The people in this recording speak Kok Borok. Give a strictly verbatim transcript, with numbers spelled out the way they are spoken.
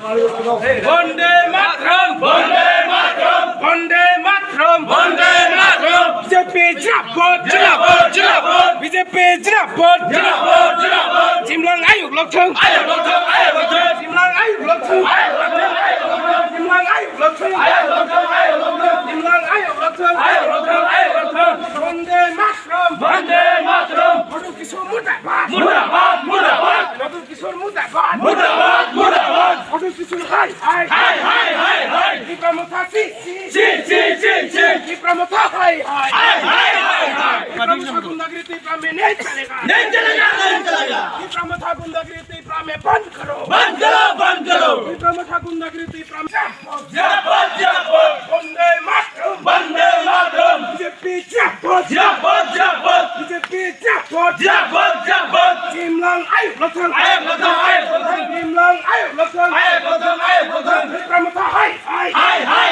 Bonde Mataram! Bonde Mataram! Bonde Mataram! Bonde Mataram! B J P zindabad! Zindabad! Zindabad! B J P zindabad! Zindabad! Zindabad! Chimlang ayuk lokthung! Ayuk lokthung! Ayuk lokthung! Chimlang ayuk lokthung! Ayuk lokthung! Ayuk lokthung! Chimlang ayuk lokthung! Ayuk lokthung! Ayuk lokthung! Chimlang ayuk lokthung! Ayuk lokthung! Ayuk lokthung! Bonde Mataram! Bonde Mataram! Madhu Kishore murdabad! Murdabad! Murdabad! Madhu Kishore murdabad! Murdabad! Murdabad! Madhu Kishore hai hai! Hai hai hai hai! Tipra Motha chi chi! Chi chi chi chi! Tipra Motha hai hai! Hai hai hai hai! Tipra Motha gundagiri Tipra mein nahi chalega! Nahi chalega! Nahi chalega! Tipra Motha gundagiri Tipra mein bandh karo! Bandh karo! Bandh karo! Tipra Motha gundagiri Tipra mein zindabad! Zindabad! Bonde Mataram! Bonde Mataram! B J P zindabad! Zindabad! Zindabad! B J P zindabad! Zindabad! Zindabad! Chimlang ayuk lokthung! Ayuk lokthung! Ayuk lokthung! Chimlang ayuk lokthung! Ayuk lokthung! Ayuk lokthung! Tipra Motha hai hai! Hai hai!